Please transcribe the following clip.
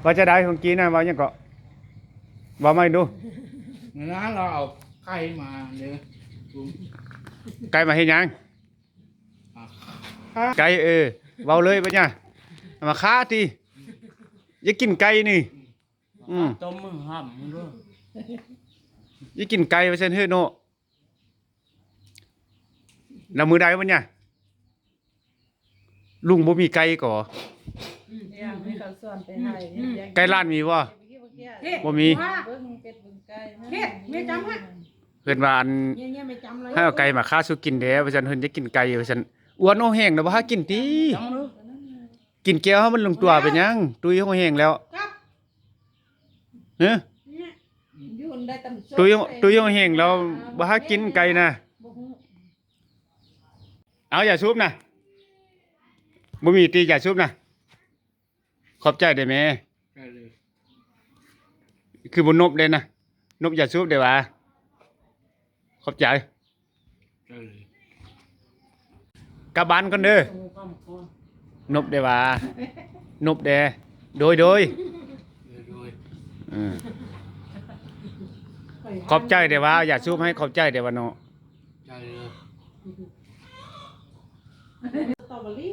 ວ່າຈະໄດ້ຂອງກີນນະ ເວົ້າຫຍັງເກາະ? ເວົ້າໃໝ່ດູ. ນັ້ນລາວເອົາໄກ່ມາເດີ. ໄກ່ມາເຮັດຫຍັງ? ມາຂ້າ. ໄກ່ ເອີ ເວົ້າເລີຍບັດຍາ. ມາຂ້າຕິ. ຢາກກິນໄກ່ນີ້. ອືມ ຕົ້ມມື້ຄ່ຳເດີ. ຢາກກິນໄກ່ວ່າຊັ້ນເຮີເນາະ. ແລ້ວມື້ໃດບັດຍາ ລຸງບໍ່ມີໄກ່ກໍ ອືມ ເຮັດຫຍັງ ມີເຂົາສວນໄປໄຮ່ເຮັດຫຍັງ. ໄກ່ລ້ານມີບໍ່? ເຮັດ ບໍ່ມີ. ເບິ່ງເປັດເບິ່ງໄກ່ ເຮັດ ແມ່ຈຳ ເພິ່ນວ່າອັນ ເຍ ແມ່ຈຳ ໃຫ້ເອົາໄກ່ມາຂ້າສູ່ກິນແດ່ວ່າຊັ້ນ. ເພິ່ນຢາກກິນໄກ່ວ່າຊັ້ນ. ອ້ວນຫົວແຮງແລ້ວບໍ່ຫາກິນຕິ? ຈຳເດີ. ກິນແກ້ວໃຫ້ມັນລົງຕົວເປັນຫຍັງ? ຕຸ້ຍຫົວແຮງແລ້ວ. ຮະ? ຕຸ້ຍ ຕຸ້ຍຫົວແຮງແລ້ວ ບໍ່ຫາກິນໄກ່ນະ. ເອົາຢາສູບນະ. ບໍ່ມີຕິຢາສູບນະ? ຂອບໃຈເດ້ແມ່. ໄດ້ເລີຍ. ຄືບໍ່ນົບເດ້ນະ? ນົບຢາສູບເດ້ຫວາ? ຂອບໃຈ. ກັບບ້ານກ່ອນເດີ. ນົບເດ້ຫວາ? ນົບເດ້. ໂດຍ ໂດຍ. ເອີ ຂອບໃຈເດ້ຫວາ? ຢາສູບໃຫ້ຂອບໃຈເດ້ຫວາເນາະ? ໃຈເລີຍ. ສະຕໍເບີຣີ.